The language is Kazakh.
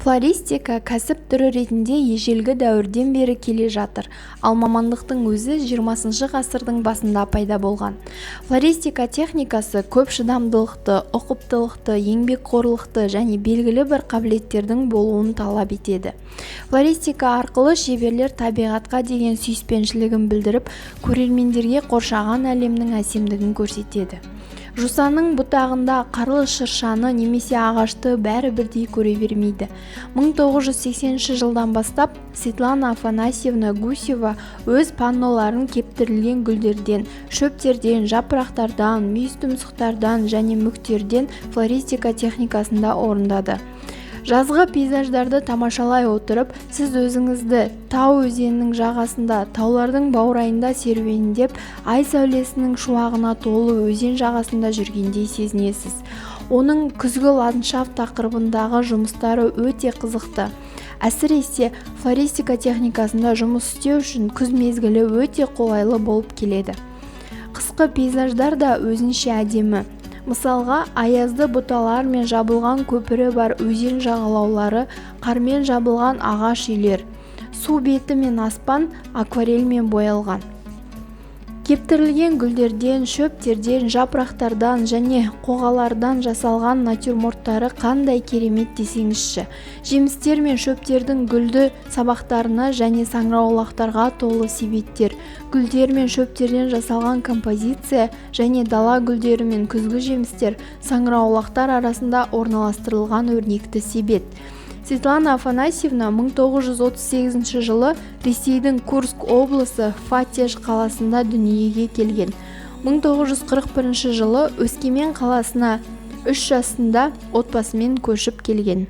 Флористика кәсіп түрі ретінде ежелгі дәуірден бері келе жатыр, ал мамандықтың өзі 20-шы ғасырдың басында пайда болған. Флористика техникасы көп шыдамдылықты, ұқыптылықты, еңбекқорлықты және белгілі бір қабілеттердің болуын талап етеді. Флористика арқылы шеберлер табиғатқа деген сүйіспеншілігін білдіріп, көрермендерге қоршаған әлемнің әсемдігін көрсетеді. Жусанның бұтағында қарлы шыршаны немесе ағашты бәрі бірдей көре бермейді. 1980 жылдан бастап Светлана Афанасьевна Гусева өз панноларын кептірілген гүлдерден, шөптерден, жапырақтардан, мүйізтұмсықтардан және мүктерден флористика техникасында орындады. Жазғы пейзаждарды тамашалай отырып, сіз өзіңізді тау өзенінің жағасында, таулардың баурайында серуендеп, ай сәулесінің шуағына толы өзен жағасында жүргендей сезінесіз. Оның күзгі ландшафт тақырыбындағы жұмыстары өте қызықты. Әсіресе флористика техникасында жұмыс істеу үшін күз мезгілі өте қолайлы болып келеді. Қысқы пейзаждар да өзінше әдемі. Мысалға, аязды бұталар мен жабылған көпірі бар өзен жағалаулары, қармен жабылған ағаш үйлер, су беті мен аспан акварельмен боялған. Кептірілген гүлдерден, шөптерден, жапырақтардан және қоғалардан жасалған натюрморттары қандай керемет десеңізші. Жемістер мен шөптердің гүлді сабақтарына және саңырауқұлақтарға толы себеттер, гүлдер мен шөптерден жасалған композиция және дала гүлдері мен күзгі жемістер, саңырауқұлақтар арасында орналастырылған өрнекті себет. Светлана Афанасьевна 1938 жылы Ресейдің Курск облысы Фатеж қаласында дүниеге келген. 1941 жылы Өскемен қаласына 3 жасында отбасымен көшіп келген.